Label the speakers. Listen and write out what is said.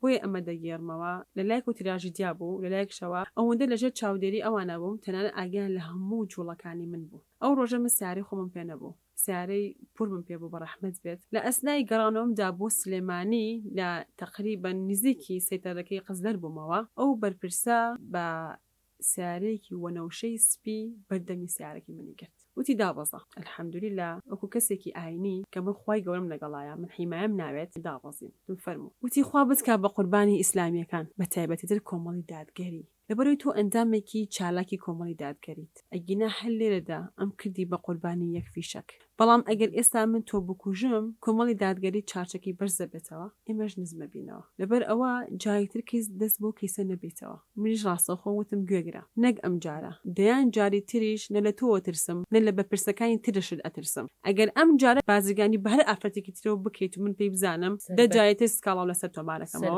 Speaker 1: بۆیە ئەمە دەگێڕمەوە، لە لایەک و تراژیدیا بوو، لە لایەکشەوە ئەوەندە لەژێر چاودێری ئەوانە بووم، تەنانەت ئاگایان لە هەموو جووڵەکانی من بوو. ئەو ڕۆژە من سەیارەی خۆمم پێ نەبوو. سەیارەی پورمم پێ بوو بە ڕەحمەت بێت. لە ئەسنای گەڕانەوەمدا بۆ سلێمانی لە تەقریبەن نزیکی سەیتەرەکەی قزلەر بوومەوە، ئەو بەرپرسە بە سەیارەیەکی وەنەوشەی سپی بەر دەمی سەیارەکەی منی گرت وتی دابەزە الحمدللە وەکو کەسێکی ئاینی کە من خوای گەورەم لەگەڵایە من حیمایەم ناوێت دابەزیم وتم فەرموو وتی خوا بتکا بە قوربانی ئیسلامیەکان بە تایبەتیتر کۆمەڵی دادگەری لەبەرئەوەی تۆ ئەندامێکی چالاکی کۆمەڵی دادگەریت ئەگینا هەر لێرەدا ئەم کردی بە قوربانی یەک فیشەک. بەڵام ئەگەر ئێستا من تۆ بکوژم کۆمەڵی دادگەری چارچەکەی بەرز دەبێتەوە ئێمەش نزمەبینەوە لەبەر ئەوە جارێکتر کەیس دەست بۆ کەیسە نەبەیتەوە منیش ڕاستەوخۆ وتم گوێگرە نەک ئەم جارە دەیان جاری تریش نە لە تۆوە ترسم نە لە بەرپرسەکانی ترشت ئەترسم ئەگەر ئەم جارە بازرگانی بە هەر ئافرەتێکی ترەوە بکەیت و من پێی بزانم دە جاری تر سکاڵاو لەسەر تۆمارەکەمەوە.